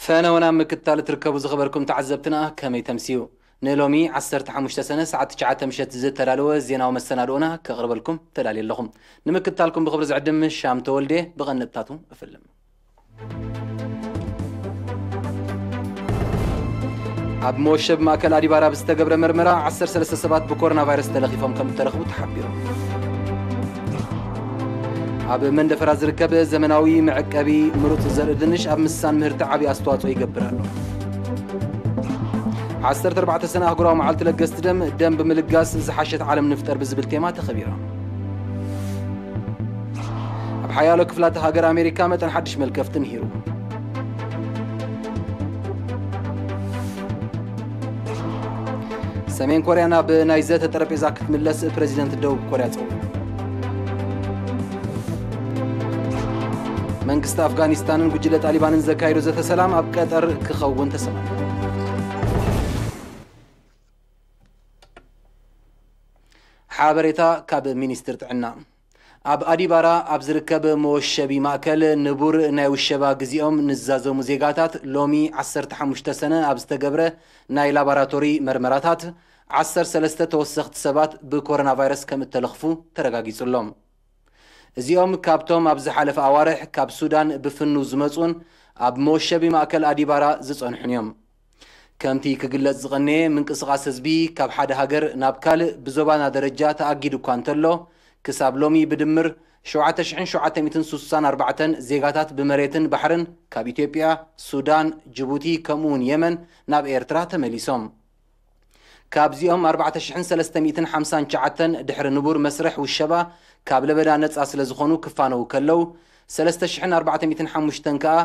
ፈነወና ምክትታል እትርከቡ ዝኸበርኩም ተዓዘብትና ከመይ ተምስዩ? ንሎሚ ዓሰርተ ሓሙሽተ ሰነ ሰዓት ትሽዓተ ምሸት ዝተዳለወ ዜናዊ መሰናድኦና ከቕርበልኩም ተዳልየ ኣለኹ። ንምክትታልኩም ብኽብሪ ዝዕድም ሻም ተወልዴ ብቐንጥታቱ እፍልም። ኣብ መወሸቢ ማእከል ኣዲባራ ብዝተገብረ መርመራ ዓሰርተ ሰለስተ ሰባት ብኮሮና ቫይረስ ተለኺፎም ከም እተረኽቡ ተሓቢሩ። ኣብ መንደፈራ ዝርከብ ዘመናዊ መዕቀቢ ምሩጽ ዘርኢ ድንሽ ኣብ ምስሳን ምህርቲ ዓቢ ኣስተዋጽኦ ይገብር ኣሎ። ዓሰርተ ኣርባዕተ ሰነ ኣህጉራዊ መዓልቲ ለገስቲ ደም፣ ደም ብምልጋስ ዝሓሸት ዓለም ንፍጠር ብዝብል ቴማ ተኸቢራ። ኣብ ሓያሎ ክፍላተ ሃገር ኣሜሪካ መጠን ሓድሽ መልከፍቲ ንሂሩ። ሰሜን ኮርያ ናብ ናይ ዘተ ጠረጴዛ ክትምለስ ፕረዚደንት ደቡብ ኮርያ ጸዊዑ። መንግስቲ ኣፍጋኒስታንን ጉጅለ ጣሊባንን ዘካየዶ ዘተ ሰላም ኣብ ቀጠር ክኸውን ተሰማሚዑ። ሓበሬታ ካብ ሚኒስትር ጥዕና። ኣብ ኣዲባራ ኣብ ዝርከብ መወሸቢ ማእከል ንቡር ናይ ውሸባ ግዜኦም ንዛዘሙ ዜጋታት ሎሚ ዓሰርተ ሓሙሽተ ሰነ ኣብ ዝተገብረ ናይ ላቦራቶሪ መርመራታት ዓሰርተ ሰለስተ ተወሰኽቲ ሰባት ብኮሮና ቫይረስ ከም እተለኽፉ ተረጋጊጹ ኣሎ። እዚኦም ካብቶም ኣብ ዝሓለፈ ኣዋርሕ ካብ ሱዳን ብፍኑ ዝመጹን ኣብ መወሸቢ ማእከል ኣዲባራ ዝጸንሑን እዮም። ከምቲ ክግለጽ ዝቐነየ ምንቅስቓስ ህዝቢ ካብ ሓደ ሃገር ናብ ካልእ ብዞባና ደረጃ ተኣጊዱ እኳ እንተሎ፣ ክሳብ ሎሚ ብድምር ሸውዓተ ሽሕን ሸውዓተ ሚእትን ስሳን ኣርባዕተን ዜጋታት ብመሬትን ባሕርን ካብ ኢትዮጵያ፣ ሱዳን፣ ጅቡቲ ከምኡውን የመን ናብ ኤርትራ ተመሊሶም። ካብዚኦም ኣርባዕተ ሽሕን ሰለስተ ሚእትን ሓምሳን ትሽዓተን ድሕሪ ንቡር መስርሕ ውሸባ ካብ ለበዳ ነጻ ስለ ዝኾኑ ክፋነዉ ከለዉ፣ ሰለስተ ሽሕን ኣርባዕተ ሚእትን ሓሙሽተን ከኣ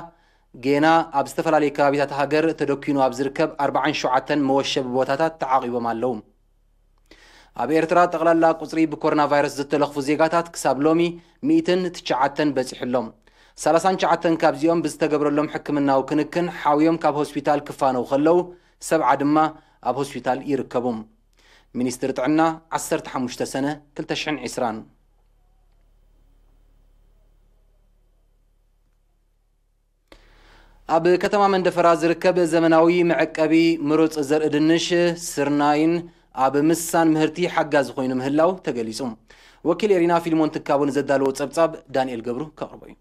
ጌና ኣብ ዝተፈላለዩ ከባቢታት ሃገር ተደኪኑ ኣብ ዝርከብ ኣርባዓን ሸውዓተን መወሸቢ ቦታታት ተዓቒቦም ኣለዉ። ኣብ ኤርትራ ጠቕላላ ቁጽሪ ብኮሮና ቫይረስ ዝተለኽፉ ዜጋታት ክሳብ ሎሚ ሚእትን ትሽዓተን በጺሑ ኣሎ። ሰላሳን ትሽዓተን ካብዚኦም ብዝተገብረሎም ሕክምናዊ ክንክን ሓውዮም ካብ ሆስፒታል ክፋነው ከለዉ፣ ሰብዓ ድማ ኣብ ሆስፒታል ይርከቡ። ሚኒስትሪ ጥዕና፣ ዓሰርተ ሓሙሽተ ሰነ ክልተ ሽሕን ዕስራን። ኣብ ከተማ መንደፈራ ዝርከብ ዘመናዊ መዕቀቢ ምሩጽ ዘርኢ ድንሽ፣ ስርናይን ኣብ ምስሳን ምህርቲ ሓጋዚ ኮይኑ ምህላው ተገሊጹ። ወኪል ኤሪና ፊልሞን ትካቡ ንዘዳለዎ ጸብጻብ ዳንኤል ገብሩ ከቕርቦ እዩ።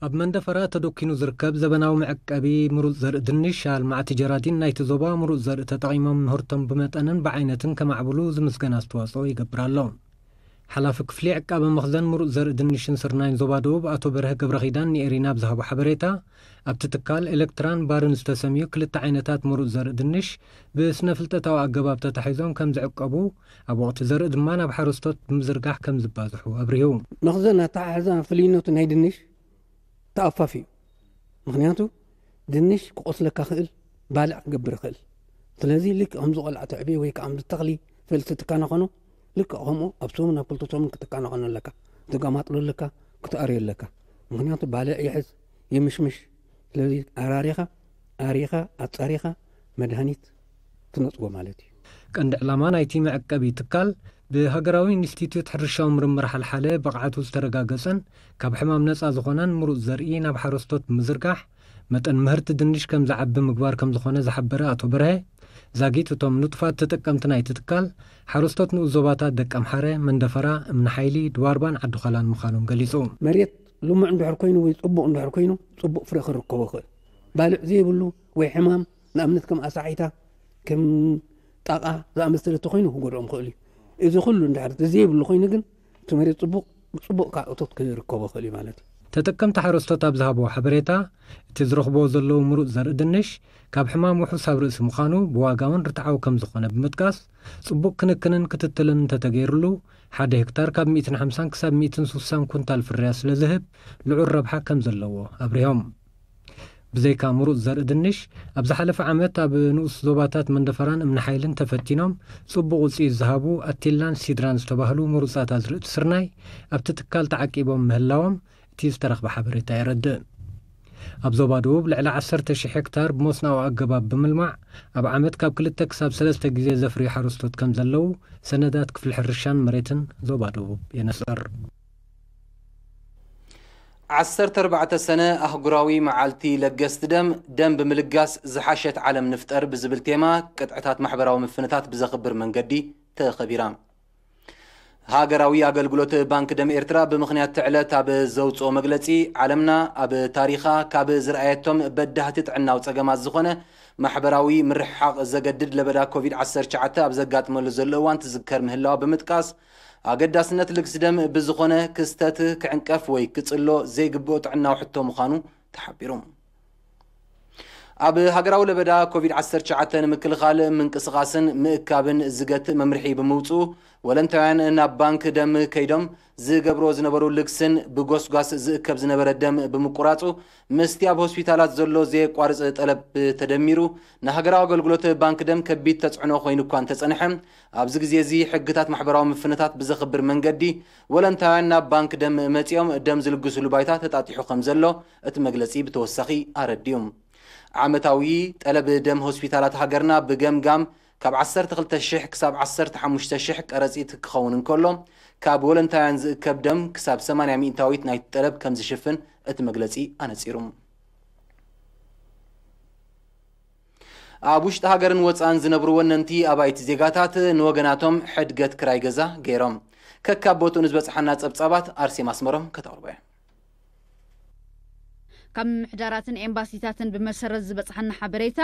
ኣብ መንደፈራ ተደኪኑ ዝርከብ ዘበናዊ መዕቀቢ ምሩጽ ዘርኢ ድንሽ፣ ኣልማዕቲ ጀራዲን ናይቲ ዞባ ምሩጽ ዘርኢ ተጠቒሞም ምህርቶም ብመጠንን ብዓይነትን ከማዕብሉ ዝምስገን ኣስተዋጽኦ ይገብር ኣሎ። ሓላፊ ክፍሊ ዕቃበ መኽዘን ምሩጽ ዘርኢ ድንሽን ስርናይን ዞባ ደቡብ ኣቶ በርሀ ገብረኺዳን ንኤሪና ኣብ ዝሃቦ ሓበሬታ፣ ኣብቲ ትካል ኤሌክትራን ባርን ዝተሰምዩ ክልተ ዓይነታት ምሩጽ ዘርኢ ድንሽ ብስነ ፍልጠታዊ ኣገባብ ተታሒዞም ከም ዝዕቀቡ፣ ኣብ ወቕቲ ዘርኢ ድማ ናብ ሓረስቶት ብምዝርጋሕ ከም ዝባዝሑ ኣብሪሁ። መኽዘን ኣተሓሕዛ ፍልይነቱ ናይ ድንሽ ተኣፋፊ እዩ። ምኽንያቱ ድንሽ ክቆስለካ ክእል፣ ባልዕ ክገብር ይኽእል። ስለዚ ልክዕ ከምዚ ቆልዓ ተዕብዮ ወይ ከዓ ከምዚ ተኽሊ ፈልሲ ትካናኸኖ፣ ልክዕ ከምኡ ኣብ ሰሙን ኣብ ክልተ ሰሙን ክትካናኸኖ ኣለካ፣ ክትገማጥሎ ኣለካ፣ ክትኣርዮ ኣለካ። ምኽንያቱ ባልዕ ይሕዝ፣ ይምሽምሽ። ስለዚ ኣራሪኻ፣ ኣሪኻ፣ ኣጻሪኻ መድሃኒት ትነጽጎ ማለት እዩ። ቀንዲ ዕላማ ናይቲ መዕቀቢ ትካል ብሃገራዊ ኢንስቲትዩት ሕርሻዊ ምርምር ሓልሓለ ብቕዓቱ ዝተረጋገጸን ካብ ሕማም ነጻ ዝኾነን ምሩጽ ዘርኢ ናብ ሓረስቶት ብምዝርጋሕ መጠን ምህርቲ ድንሽ ከም ዝዓቢ ምግባር ከም ዝኾነ ዝሓበረ ኣቶ በርሀ፣ ዛጊት እቶም ንጡፋት ተጠቀምቲ ናይቲ ትካል ሓረስቶት ንኡስ ዞባታት ደቀምሓረ፣ መንደፈራ፣ እምኒ ሓይሊ፣ ድዋርባን ዓዲ ኾላን ምዃኖም ገሊጹ። መሬት ልሙዕ እንድሕር ኮይኑ ወይ ጽቡቕ እንድሕር ኮይኑ ጽቡቕ ፍረ ክርከቦ ይኽእል። ባልዕ ዘይብሉ ወይ ሕማም ንኣብነት ከም ኣሳዒታ፣ ከም ጣቓ ዝኣመሰለ ተኾይኑ ክጎድኦም ክእል እዩ። እዚ ኩሉ እንድሕር ዘይብሉ ኮይኑ ግን እቲ መሬት ጽቡቕ፣ ጽቡቕ ከዓ እቶት ክርከቦ ክእል እዩ ማለት እዩ። ተጠቀምቲ ሓረስቶት ኣብ ዝሃብዎ ሓበሬታ፣ እቲ ዝረኽብዎ ዘለዉ ምሩጽ ዘርኢ ድንሽ ካብ ሕማም ውሑስ ኣብ ርእሲ ምዃኑ ብዋጋ እውን ርትዓዊ ከም ዝኾነ ብምጥቃስ፣ ጽቡቕ ክንክንን ክትትልን እንተተገይሩሉ ሓደ ሄክታር ካብ ሚእትን ሓምሳን ክሳብ ሚእትን ስሳን ኩንታል ፍርያት ስለ ዝህብ ልዑል ረብሓ ከም ዘለዎ ኣብሪሆም። ብዘይካ ምሩጽ ዘርኢ ድንሽ፣ ኣብ ዝሓለፈ ዓመት ኣብ ንኡስ ዞባታት መንደፈራን እምኒ ሓይልን ተፈቲኖም ጽቡቕ ውጽኢት ዝሃቡ ኣቲላን ሲድራን ዝተባህሉ ምሩጻት ኣዝርእቲ ስርናይ ኣብቲ ትካል ተዓቂቦም ምህላዎም እቲ ዝተረኽበ ሓበሬታ የረድእ። ኣብ ዞባ ደቡብ ልዕሊ ዓሰርተ ሺሕ ሄክታር ብመስኖኣዊ ኣገባብ ብምልማዕ ኣብ ዓመት ካብ ክልተ ክሳብ ሰለስተ ግዜ ዘፍርዩ ሓረስቶት ከም ዘለዉ ሰነዳት ክፍሊ ሕርሻን መሬትን ዞባ ደቡብ የነጽር። ዓሰርተ ኣርባዕተ ሰነ ኣህጉራዊ መዓልቲ ለገስቲ ደም፣ ደም ብምልጋስ ዝሓሸት ዓለም ንፍጠር ብዝብል ቴማ ቅጥዕታት ማሕበራዊ ምፍንታት ብዘኽብር መንገዲ ተኸቢራ። ሃገራዊ ኣገልግሎት ባንክ ደም ኤርትራ ብምኽንያት እቲ ዕለት ኣብ ዘውፅኦ መግለፂ፣ ዓለምና ኣብ ታሪኻ ካብ ዝረኣየቶም በዳህቲ ጥዕናዊ ፀገማት ዝኾነ ማሕበራዊ ምርሕሓቕ ዘገድድ ለበዳ ኮቪድ ዓሰርተ ትሽዓተ ኣብ ዘጋጥመሉ ዘሎ እዋን ትዝከር ምህላዋ ብምጥቃስ፣ ኣገዳስነት ልግሲ ደም ብዝኾነ ክስተት ክዕንቀፍ ወይ ክጽሎ ዘይግብኦ ጥዕናዊ ሕቶ ምዃኑ ተሓቢሩ። ኣብ ሃገራዊ ለበዳ ኮቪድ ዓሰርተ ትሽዓተ ንምክልኻል ምንቅስቓስን ምእካብን ዝገትእ መምርሒ ብምውፅኡ፣ ወለንታውያን ናብ ባንክ ደም ከይዶም ዝገብርዎ ዝነበሩ ልግስን ብጎስጓስ ዝእከብ ዝነበረ ደም ብምቁራፁ፣ ምስቲ ኣብ ሆስፒታላት ዘሎ ዘየቋርፅ ጠለብ ተደሚሩ፣ ንሃገራዊ ኣገልግሎት ባንክ ደም ከቢድ ተፅዕኖ ኮይኑ እኳ እንተፀንሐ፣ ኣብዚ ግዜ እዚ ሕግታት ማሕበራዊ ምፍንታት ብዘኽብር መንገዲ ወለንታውያን ናብ ባንክ ደም መፂኦም ደም ዝልግስሉ ባይታ ተጣጢሑ ከም ዘሎ እቲ መግለፂ ብተወሳኺ ኣረዲኡ። ዓመታዊ ጠለብ ደም ሆስፒታላት ሃገርና ብገምጋም ካብ ዓሰርተ ክልተ ሽሕ ክሳብ ዓሰርተ ሓሙሽተ ሽሕ ቀረፂት ክኸውን እንከሎ፣ ካብ ወለንታውያን ዝእከብ ደም ክሳብ ሰማንያ ሚእታዊት ናይቲ ጠለብ ከም ዝሽፍን እቲ መግለፂ ኣነፂሩ። ኣብ ውሽጢ ሃገርን ወፃእን ዝነብሩ ወነንቲ ኣባይቲ ዜጋታት ንወገናቶም ሕድገት ክራይ ገዛ ገይሮም። ከካብ ቦትኡ ንዝበፅሓና ፀብፃባት ኣርሴማ ኣስመሮም ከተቕርቦ እያ። ካብ ምምሕዳራትን ኤምባሲታትን ብመሰረት ዝበፅሓና ሓበሬታ፣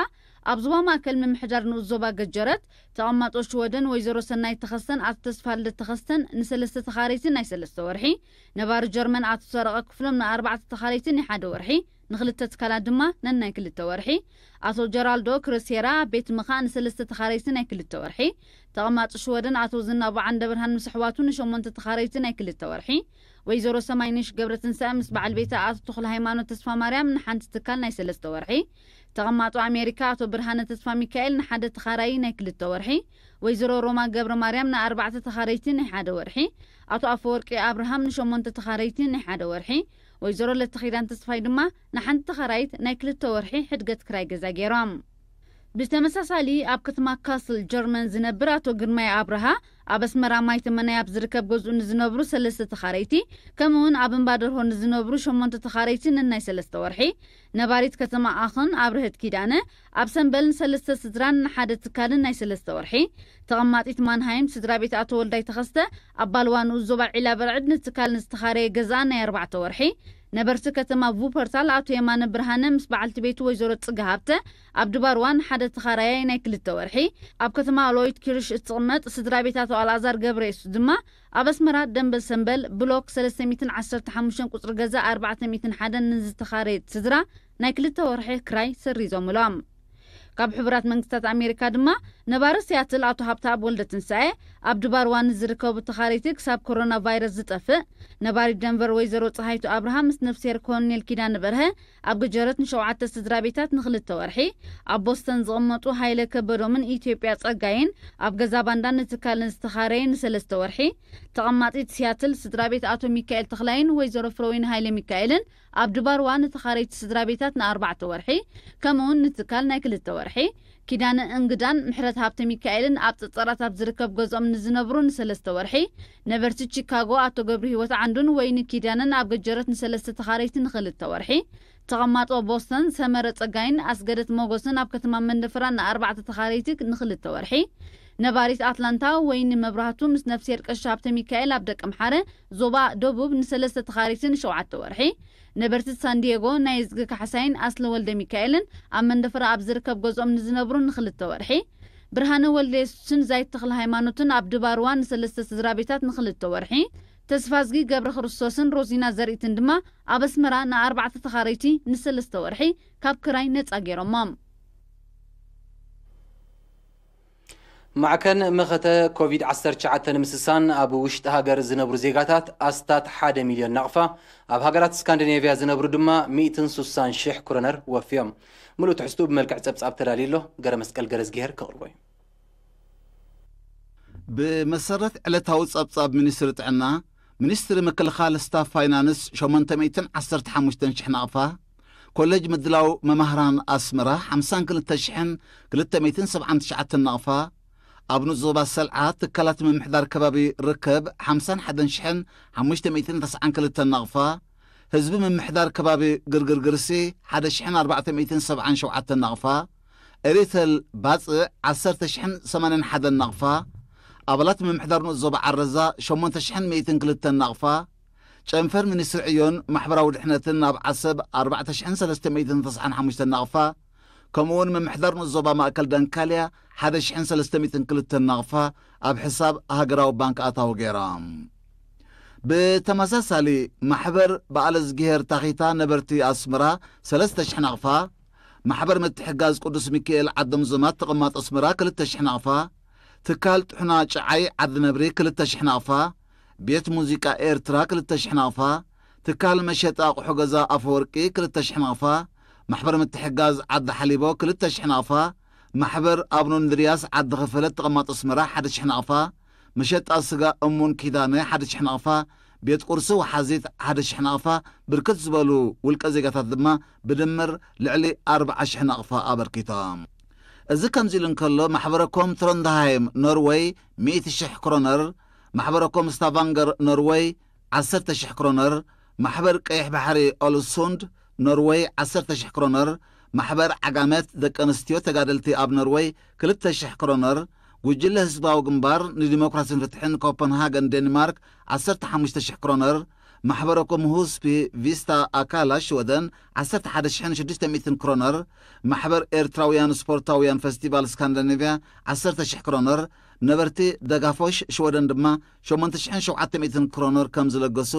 ኣብ ዞባ ማእከል ምምሕዳር ንኡስ ዞባ ገጀረት፣ ተቐማጦ ሽወደን ወይዘሮ ሰናይት ተኸስተን ኣቶ ተስፋልደት ተኸስተን ንሰለስተ ተኻረይቲ ናይ ሰለስተ ወርሒ፣ ነባሪ ጀርመን ኣቶ ሰረቐ ክፍሎም ንኣርባዕተ ተኻረይቲ ናይ ሓደ ወርሒ፣ ንኽልተ ትካላት ድማ ነናይ ክልተ ወርሒ፣ ኣቶ ጀራልዶ ክረሴራ ቤት ምኻእ ንሰለስተ ተኻረይቲ ናይ ክልተ ወርሒ፣ ተቐማጢ ሽወደን ኣቶ ዝናቡ ዓንደብርሃን ምስ ኣሕዋቱ ንሸሞንተ ተኻረይቲ ናይ ክልተ ወርሒ፣ ወይዘሮ ሰማይነሽ ገብረትንሳኤ ምስ በዓል ቤታ ኣቶ ተኽለ ሃይማኖት ተስፋ ማርያም ንሓንቲ ትካል ናይ ሰለስተ ወርሒ፣ ተቐማጦ ኣሜሪካ ኣቶ ብርሃነ ተስፋ ሚካኤል ንሓደ ተኻራዪ ናይ ክልተ ወርሒ፣ ወይዘሮ ሮማ ገብረ ማርያም ንኣርባዕተ ተኻረይቲ ናይ ሓደ ወርሒ፣ ኣቶ ኣፈወርቂ ኣብርሃም ንሸሞንተ ተኻረይቲ ናይ ሓደ ወርሒ፣ ወይዘሮ ለተኺዳን ተስፋይ ድማ ንሓንቲ ተኻራይት ናይ ክልተ ወርሒ ሕድገት ክራይ ገዛ ገይሮም። ብተመሳሳሊ ኣብ ከተማ ካስል ጀርመን ዝነብር ኣቶ ግርማይ ኣብርሃ ኣብ ኣስመራ ማይ ተመናይ ኣብ ዝርከብ ገዝኡ ንዝነብሩ ሰለስተ ተኻረይቲ፣ ከምኡ እውን ኣብ እምባደርሆ ንዝነብሩ ሸሞንተ ተኻረይቲ ነናይ ሰለስተ ወርሒ፣ ነባሪት ከተማ ኣኽን ኣብርህት ኪዳነ ኣብ ሰምበል ንሰለስተ ስድራን ንሓደ ትካልን ናይ ሰለስተ ወርሒ፣ ተቐማጢት ማንሃይም ስድራ ቤት ኣቶ ወልዳይ ተኸስተ ኣብ ባልዋ ንኡስ ዞባ ዒላ በርዕድ ንትካል ንዝተኻረየ ገዛኣ ናይ ኣርባዕተ ወርሒ፣ ነበርቲ ከተማ ቩፐርታል ኣቶ የማነ ብርሃነ ምስ በዓልቲ ቤቱ ወይዘሮ ጽገ ሃብተ ኣብ ድባርዋ ንሓደ ተኻራያይ ናይ ክልተ ወርሒ፣ ኣብ ከተማ ሎይድ ኪርሽ እትቕመጥ ስድራ ቤት ኣቶ ኣልኣዛር ገብረየሱስ ድማ ኣብ ኣስመራ ደንበል ሰምበል ብሎክ ሰለስተ ሚእትን ዓሰርተ ሓሙሽተን ቁጽሪ ገዛ ኣርባዕተ ሚእትን ሓደን ንዝተኻረየት ስድራ ናይ ክልተ ወርሒ ክራይ ሰሪዞምሎም። ካብ ሕቡራት መንግስታት ኣሜሪካ ድማ ነባሪ ሲያትል ኣቶ ሃብተኣብ ወልደ ትንሳኤ ኣብ ድባርዋ ንዝርከቡ ተኻረይቲ ክሳብ ኮሮና ቫይረስ ዝጠፍእ፣ ነባሪት ደንቨር ወይዘሮ ፀሃይቱ ኣብርሃ ምስ ነፍስሄር ኮሎኔል ኪዳነ በርሀ ኣብ ገጀረት ንሸውዓተ ስድራ ቤታት ንክልተ ወርሒ፣ ኣብ ቦስተን ዝቕመጡ ሃይለ ከበዶምን ኢትዮጵያ ጸጋይን ኣብ ገዛ ባንዳን ንትካልን ዝተኻረየ ንሰለስተ ወርሒ፣ ተቐማጢት ሲያትል ስድራ ቤት ኣቶ ሚካኤል ተኽላይን ወይዘሮ ፍረወይኒ ሃይለ ሚካኤልን ኣብ ድባርዋ ንተኻረይቲ ስድራ ቤታት ንኣርባዕተ ወርሒ፣ ከምኡውን ንትካል ናይ ክልተ ወርሒ፣ ኪዳነ እንግዳን ምሕረት ሃብተ ሚካኤልን ኣብ ጸጸራት ኣብ ዝርከብ ገዝኦም ንዝነብሩ ንሰለስተ ወርሒ፣ ነበርቲ ቺካጎ ኣቶ ገብሩ ህይወት ዓንዱን ወይኒ ኪዳነን ኣብ ገጀረት ንሰለስተ ተኻረይቲ ንኽልተ ወርሒ፣ ተቐማጦ ቦስተን ሰመረ ጸጋይን ኣስገደት ሞጎስን ኣብ ከተማ መንደፈራ ንኣርባዕተ ተኻረይቲ ንኽልተ ወርሒ፣ ነባሪት ኣትላንታ ወይኒ መብራህቱ ምስ ነፍስሄር ቀሺ ሃብተ ሚካኤል ኣብ ደቀምሓረ ዞባ ደቡብ ንሰለስተ ተኻረይቲ ንሸውዓተ ወርሒ፣ ነበርቲ ሳንዲየጎ ናይ እዝጊ ካሕሳይን ኣስለ ወልደ ሚካኤልን ኣብ መንደፈራ ኣብ ዝርከብ ገዝኦም ንዝነብሩ ንኽልተ ወርሒ፣ ብርሃነ ወልደ የሱስን ዛይት ተኽለ ሃይማኖትን ኣብ ድባርዋ ንሰለስተ ስድራ ቤታት ንኽልተ ወርሒ፣ ተስፋዝጊ ገብረ ክርስቶስን ሮዚና ዘርኢትን ድማ ኣብ ኣስመራ ንኣርባዕተ ተኻረይቲ ንሰለስተ ወርሒ ካብ ክራይ ነጻ ገይሮሞም። ማዕከን መኸተ ኮቪድ ዓሰርተ ትሽዓተ ንምስሳን ኣብ ውሽጢ ሃገር ዝነብሩ ዜጋታት ኣስታት ሓደ ሚልዮን ናቕፋ ኣብ ሃገራት ስካንዲኔቭያ ዝነብሩ ድማ ሚእትን ሱሳን ሽሕ ክሮነር ወፍዮም። ምሉእ ትሕዝትኡ ብመልክዕ ጸብጻብ ተዳልዩ ኣሎ። ገረ መስቀል ገረዝግሄር ከቕርቦ እዩ። ብመሰረት ዕለታዊ ጸብጻብ ሚኒስትሪ ጥዕና፣ ሚኒስትሪ ምክልኻል ስታፍ ፋይናንስ ሸሞንተ ሚእትን ዓሰርተ ሓሙሽተን ሽሕ ናቕፋ፣ ኮሌጅ ምድላው መማህራን ኣስመራ ሓምሳን ክልተ ሽሕን ክልተ ሚእትን ሰብዓን ትሽዓተን ናቕፋ፣ ኣብ ንኡስ ዞባ ሰልዓ ትካላት ምምሕዳር ከባቢ ርከብ ሓምሳን ሓደን ሽሕን ሓሙሽተ ሚእትን ተስዓን ክልተን ናቕፋ፣ ህዝቢ ምምሕዳር ከባቢ ግርግር ግርሲ ሓደ ሽሕን ኣርባዕተ ሚእትን ሰብዓን ሸውዓተን ናቕፋ፣ ኤሪተል ባጽዕ ዓሰርተ ሽሕን ሰማንያን ሓደን ናቕፋ፣ ኣባላት ምምሕዳር ንኡስ ዞባ ዓረዛ ሸሞንተ ሽሕን ሚእትን ክልተን ናቕፋ፣ ጨንፈር ሚኒስትሪ ዕዮን ማሕበራዊ ድሕነትን ኣብ ዓሰብ ኣርባዕተ ሽሕን ሰለስተ ሚእትን ተስዓን ሓሙሽተን ናቕፋ፣ ከምኡ እውን ምምሕዳር ንኡስ ዞባ ማእከል ደንካልያ ሓደ ሽሕን ሰለስተ ሚእትን ክልተን ናቕፋ ኣብ ሕሳብ ሃገራዊ ባንክ ኣታዊ ገይሮም። ብተመሳሳሊ፣ ማሕበር በዓለዝግሄር ታኺታ ነበርቲ ኣስመራ ሰለስተ ሽሕ ናቕፋ፣ ማሕበር ምትሕጋዝ ቅዱስ ሚካኤል ዓዶም ዘማት ተቐማጦ ኣስመራ ክልተ ሽሕ ናቕፋ፣ ትካል ጥሑና ጨዓይ ዓዲ ነብሪ ክልተ ሽሕ ናቕፋ፣ ቤት ሙዚቃ ኤርትራ ክልተ ሽሕ ናቕፋ፣ ትካል መሸጣ ኣቑሑ ገዛ ኣፈወርቂ ክልተ ሽሕ ናቕፋ፣ ማሕበር ምትሕጋዝ ዓዲ ሓሊቦ ክልተ ሽሕ ናቕፋ፣ ማሕበር ኣብኑ እንድርያስ ዓዲ ኸፈለት ተቐማጦ ኣስመራ ሓደ ሽሕ ናቕፋ፣ መሸጣ ስጋ እሙን ኪዳነ ሓደ ሽሕ ናቕፋ፣ ቤት ቁርሲ ወሓዚት ሓደ ሽሕ ናቕፋ፣ ብርክት ዝበሉ ውልቀ ዜጋታት ድማ ብድምር ልዕሊ ኣርብዓ ሽሕ ናቕፋ ኣበርኪቶም። እዚ ከምዚ ኢሉ እንከሎ፣ ማሕበረ ኮም ትሮንድሃይም ኖርወይ ሚእቲ ሽሕ ክሮነር፣ ማሕበረ ኮም ስታቫንገር ኖርወይ ዓሰርተ ሽሕ ክሮነር፣ ማሕበር ቀይሕ ባሕሪ ኦሉሱንድ ኖርወይ ዓሰርተ ሽሕ ክሮነር፣ ማሕበር ዓጋመት ደቂ ኣንስትዮ ተጋደልቲ ኣብ ኖርወይ ክልተ ሽሕ ክሮነር፣ ጉጅለ ህዝባዊ ግንባር ንዲሞክራሲን ፍትሕን ኮፐንሃገን ዴንማርክ ዓሰርተ ሓሙሽተ ሽሕ ክሮነር፣ ማሕበረ ኮም ሁስፒ ቪስታ ኣካላ ሽወደን ዓሰርተ ሓደ ሽሕን ሽዱሽተ ሚእትን ክሮነር፣ ማሕበር ኤርትራውያን ስፖርታውያን ፈስቲቫል ስካንዲናቪያ ዓሰርተ ሽሕ ክሮነር፣ ነበርቲ ደጋፎሽ ሽወደን ድማ ሸሞንተ ሽሕን ሸውዓተ ሚእትን ክሮነር ከም ዝለገሱ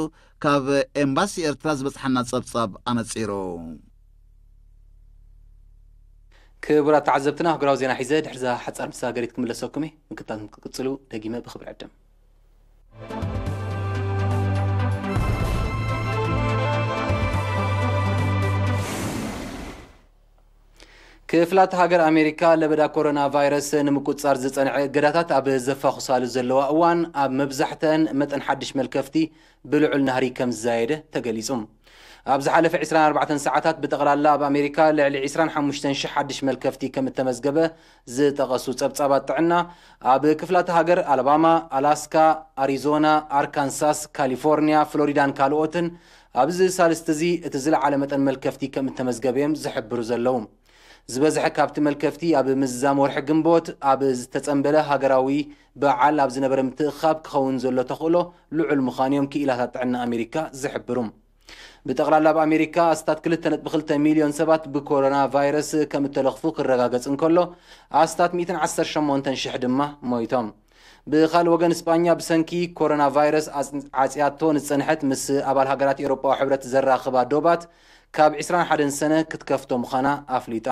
ካብ ኤምባሲ ኤርትራ ዝበጽሓና ጸብጻብ ኣነጺሩ። ክቡራት ተዓዘብትና፣ ኣህጉራዊ ዜና ሒዘ ድሕሪ እዛ ሓጻር መሰጋገሪት ክምለሰኩም እየ። ምክትታል ክትቅጽሉ ደጊመ ብኽብሪ ዕድም። ክፍላት ሃገር ኣሜሪካ ለበዳ ኮሮና ቫይረስ ንምቁጽጻር ዝጸንዐ እገዳታት ኣብ ዘፋኹሳሉ ዘለዋ እዋን፣ ኣብ መብዛሕተን መጠን ሓድሽ መልከፍቲ ብልዑል ናህሪ ከም ዝዛየደ ተገሊጹ። ኣብ ዝሓለፈ ዕስራን ኣርባዕተን ሰዓታት ብጠቕላላ ኣብ ኣሜሪካ ልዕሊ ዕስራን ሓሙሽተን ሽሕ ሓድሽ መልከፍቲ ከም እተመዝገበ ዝጠቐሱ ጸብጻባት ጥዕና፣ ኣብ ክፍላት ሃገር ኣላባማ፣ ኣላስካ፣ ኣሪዞና፣ ኣርካንሳስ፣ ካሊፎርኒያ፣ ፍሎሪዳን ካልኦትን ኣብዚ ሳልስቲ እዚ እቲ ዝለዓለ መጠን መልከፍቲ ከም እተመዝገበ እዮም ዝሕብሩ ዘለዉ። ዝበዝሐ ካብቲ መልከፍቲ ኣብ ምዝዛም ወርሒ ግንቦት ኣብ ዝተጸንበለ ሃገራዊ በዓል ኣብ ዝነበረ ምትእኽኻብ ክኸውን ዘሎ ተኽእሎ ልዑል ምዃኑ እዮም ክኢላታት ጥዕና ኣሜሪካ ዝሕብሩ። ብጠቕላላ ኣብ ኣሜሪካ ኣስታት ክልተ ነጥቢ ክልተ ሚልዮን ሰባት ብኮሮና ቫይረስ ከም እተለኽፉ ክረጋገጽ እንከሎ፣ ኣስታት ሚእትን ዓሰርተ ሸሞንተን ሽሕ ድማ ሞይቶም። ብኻልእ ወገን፣ እስጳኛ ብሰንኪ ኮሮና ቫይረስ ኣጽ-፣ ዓጽያቶ ንዝጸንሐት ምስ ኣባል ሃገራት ኤውሮጳዊ ሕብረት ዘራኽባ ዶባት ካብ ዕስራን ሓደን ሰነ ክትከፍቶ ምዃና ኣፍሊጣ።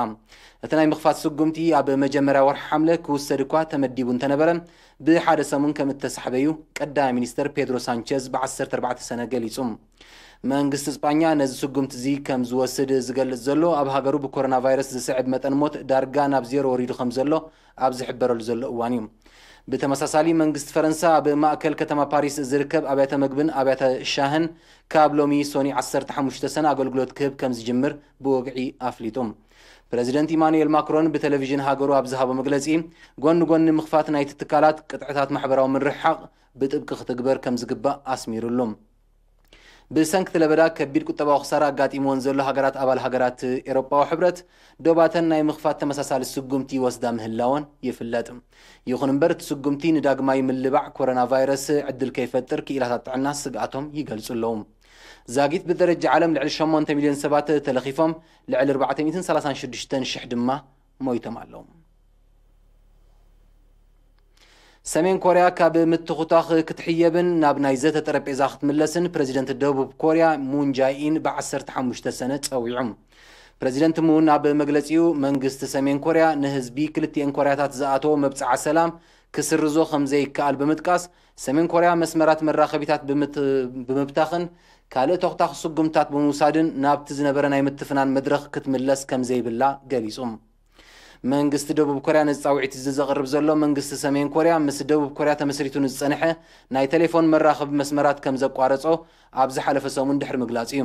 እቲ ናይ ምኽፋት ስጉምቲ ኣብ መጀመርያ ወርሒ ሓምለ ክውሰድ እኳ ተመዲቡ እንተነበረ፣ ብሓደ ሰሙን ከም እተሳሕበ እዩ ቀዳማይ ሚኒስተር ፔድሮ ሳንቸዝ ብዓሰርተ ኣርባዕተ ሰነ ገሊጹ። መንግስቲ እስጳኛ ነዚ ስጉምቲ እዚ ከም ዝወስድ ዝገልጽ ዘሎ፣ ኣብ ሃገሩ ብኮሮና ቫይረስ ዝስዕብ መጠን ሞት ዳርጋ ናብ ዜሮ ወሪዱ ከም ዘሎ ኣብ ዝሕበረሉ ዘሎ እዋን እዩ። ብተመሳሳሊ፣ መንግስቲ ፈረንሳ ኣብ ማእከል ከተማ ፓሪስ ዝርከብ ኣብያተ መግብን ኣብያተ ሻህን ካብ ሎሚ ሶኒ ዓሰርተ ሓሙሽተ ሰነ ኣገልግሎት ክህብ ከም ዝጅምር ብወግዒ ኣፍሊጡ። ፕረዚደንት ኢማኑኤል ማክሮን ብቴሌቪዥን ሃገሩ ኣብ ዝሃቦ መግለጺ፣ ጎኒ ጎኒ ምኽፋት ናይቲ ትካላት፣ ቅጥዕታት ማሕበራዊ ምርሕሓቕ ብጥብቂ ክትግበር ከም ዝግባእ ኣስሚሩሉ። ብሰንኪ እቲ ለበዳ ከቢድ ቁጠባዊ ክሳራ ኣጋጢምወን ዘሎ ሃገራት ኣባል ሃገራት ኤውሮጳዊ ሕብረት፣ ዶባተን ናይ ምኽፋት ተመሳሳሊ ስጉምቲ ይወስዳ ምህላወን ይፍለጥ። ይኹን እምበር፣ እቲ ስጉምቲ ንዳግማይ ምልባዕ ኮሮና ቫይረስ ዕድል ከይፈጥር ክኢላታት ጥዕና ስግኣቶም ይገልጹ ኣለዉ። ዛጊት ብደረጃ ዓለም ልዕሊ ሸሞንተ ሚልዮን ሰባት ተለኺፎም፣ ልዕሊ ኣርባዕተ ሚእትን ሰላሳን ሽዱሽተን ሽሕ ድማ ሞይቶም ኣለዉ። ሰሜን ኮርያ ካብ ምትኹታኽ ክትሕየብን ናብ ናይ ዘተ ጠረጴዛ ክትምለስን ፕረዚደንት ደቡብ ኮርያ ሙን ጃይኢን ብዓሰርተ ሓሙሽተ ሰነ ጸዊዑ። ፕረዚደንት ሙን ኣብ መግለጺኡ፣ መንግስቲ ሰሜን ኮርያ ንህዝቢ ክልቲኤን ኮርያታት ዝኣተዎ መብጽዓ ሰላም ክስርዞ ከም ዘይከኣል ብምጥቃስ፣ ሰሜን ኮርያ መስመራት መራኸቢታት ብምት-፣ ብምብታኽን ካልእ ተኹታኺ ስጉምታት ብምውሳድን ናብቲ ዝነበረ ናይ ምትፍናን መድረኽ ክትምለስ ከም ዘይብላ ገሊጹ። መንግስቲ ደቡብ ኮርያ ነዚ ጻውዒት እዚ ዘቕርብ ዘሎ፣ መንግስቲ ሰሜን ኮርያ ምስ ደቡብ ኮርያ ተመስሪቱ ንዝጸንሐ ናይ ቴሌፎን መራኸቢ መስመራት ከም ዘቋረጾ ኣብ ዝሓለፈ ሰሙን ድሕሪ ምግላጹ እዩ።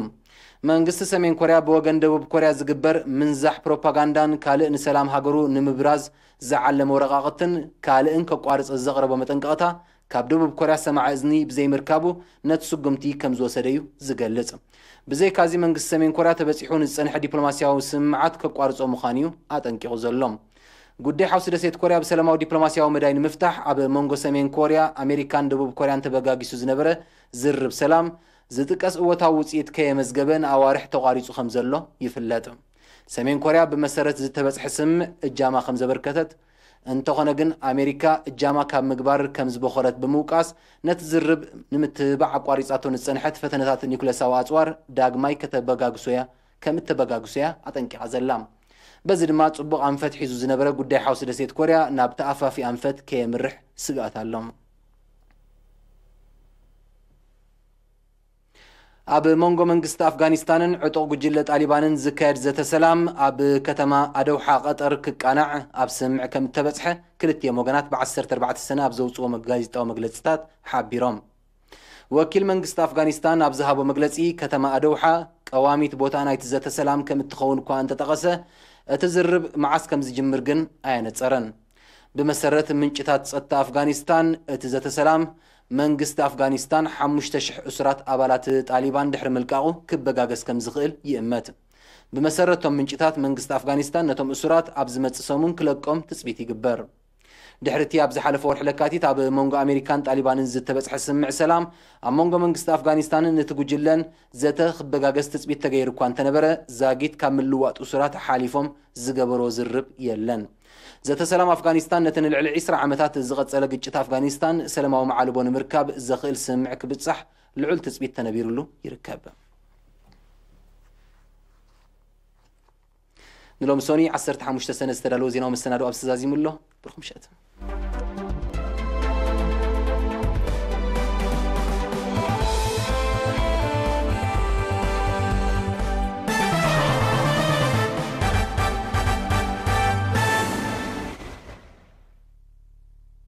መንግስቲ ሰሜን ኮርያ ብወገን ደቡብ ኮርያ ዝግበር ምንዛሕ ፕሮፓጋንዳን ካልእ ንሰላም ሃገሩ ንምብራዝ ዝዓለመ ወረቓቕትን ካልእን ከቋርጽ ዘቕረቦ መጠንቀቕታ፣ ካብ ደቡብ ኮርያ ሰማዒ እዝኒ ብዘይምርካቡ ነቲ ስጉምቲ ከም ዝወሰደ እዩ ዝገልጽ። ብዘይካዚ መንግስቲ ሰሜን ኮርያ ተበጺሑ ንዝጸንሐ ዲፕሎማስያዊ ስምምዓት ከቋርጾ ምዃኑ እዩ ኣጠንቂቑ ዘሎ። ጉዳይ ሓውሲ ደሴት ኮርያ ብሰላማዊ ዲፕሎማስያዊ መዳይ ንምፍታሕ ኣብ መንጎ ሰሜን ኮርያ፣ ኣሜሪካን ደቡብ ኮርያን ተበጋጊሱ ዝነበረ ዝርብ ሰላም ዝጥቀስ እወታዊ ውጽኢት ከየመዝገበ ንኣዋርሕ ተቋሪጹ ከም ዘሎ ይፍለጥ። ሰሜን ኮርያ ብመሰረት ዝተበጽሐ ስምምዕ እጃማ ከም ዘበርከተት፣ እንተኾነ ግን ኣሜሪካ እጃማ ካብ ምግባር ከም ዝበኾረት ብምውቃስ፣ ነቲ ዝርብ ንምትብባዕ ኣቋሪጻቶ ንዝጸንሐት ፈተነታት ኒኩለሳዊ ኣጽዋር ዳግማይ ከተበጋግሶ እያ ከም እተበጋግሶ እያ ኣጠንቂቓ ዘላ። በዚ ድማ ጽቡቕ ኣንፈት ሒዙ ዝነበረ ጉዳይ ሓውሲ ደሴት ኮርያ ናብ ተኣፋፊ ኣንፈት ከየምርሕ ስግኣት ኣሎ። ኣብ መንጎ መንግስቲ ኣፍጋኒስታንን ዕጡቕ ጉጅለ ጣሊባንን ዝካየድ ዘተ ሰላም ኣብ ከተማ ኣደውሓ ቀጠር ክቃናዕ ኣብ ስምምዕ ከም እተበጽሐ ክልቲኦም ወገናት ብ ዓሰርተ ኣርባዕተ ሰነ ኣብ ዘውፅዎ ጋዜጣዊ መግለፅታት ሓቢሮም። ወኪል መንግስቲ ኣፍጋኒስታን ኣብ ዝሃቦ መግለፂ፣ ከተማ ኣደውሓ ቀዋሚት ቦታ ናይቲ ዘተ ሰላም ከም እትኸውን እኳ እንተጠቐሰ፣ እቲ ዝርብ መዓስ ከም ዝጅምር ግን ኣየነፀረን። ብመሰረት ምንጭታት ጸጥታ ኣፍጋኒስታን፣ እቲ ዘተ ሰላም መንግስቲ ኣፍጋኒስታን ሓሙሽተ ሽሕ እሱራት ኣባላት ጣሊባን ድሕሪ ምልቃቑ ክበጋገስ ከም ዝኽእል ይእመት። ብመሰረቶም ምንጭታት፣ መንግስቲ ኣፍጋኒስታን ነቶም እሱራት ኣብ ዝመጽእ ሰሙን ክለቆም ትጽቢት ይግበር። ድሕሪ እቲ ኣብ ዝሓለፈ ወርሒ ለካቲት ኣብ መንጎ ኣሜሪካን ጣሊባንን ዝተበጽሐ ስምምዕ ሰላም፣ ኣብ መንጎ መንግስቲ ኣፍጋኒስታንን እቲ ጉጅለን ዘተ ክበጋገስ ትጽቢት ተገይሩ እኳ እንተነበረ፣ ዛጊት ካብ ምልዋጥ እሱራት ሓሊፎም ዝገበሮ ዝርብ የለን። ዘተ ሰላም ኣፍጋኒስታን ነቲ ንልዕሊ ዕስራ ዓመታት ዝቐጸለ ግጭት ኣፍጋኒስታን ሰላማዊ መዓልቦ ንምርካብ ዘኽእል ስምምዕ ክብጻሕ ልዑል ትጽቢት ተነቢሩሉ ይርከብ። ንሎሚ ሶኒ ዓሰርተ ሓሙሽተ ሰነ ዝተዳለወ ዜናዊ መሰናድኦ ኣብዚ ተዛዚሙ ኣሎ። ብሩኽ ምሸት።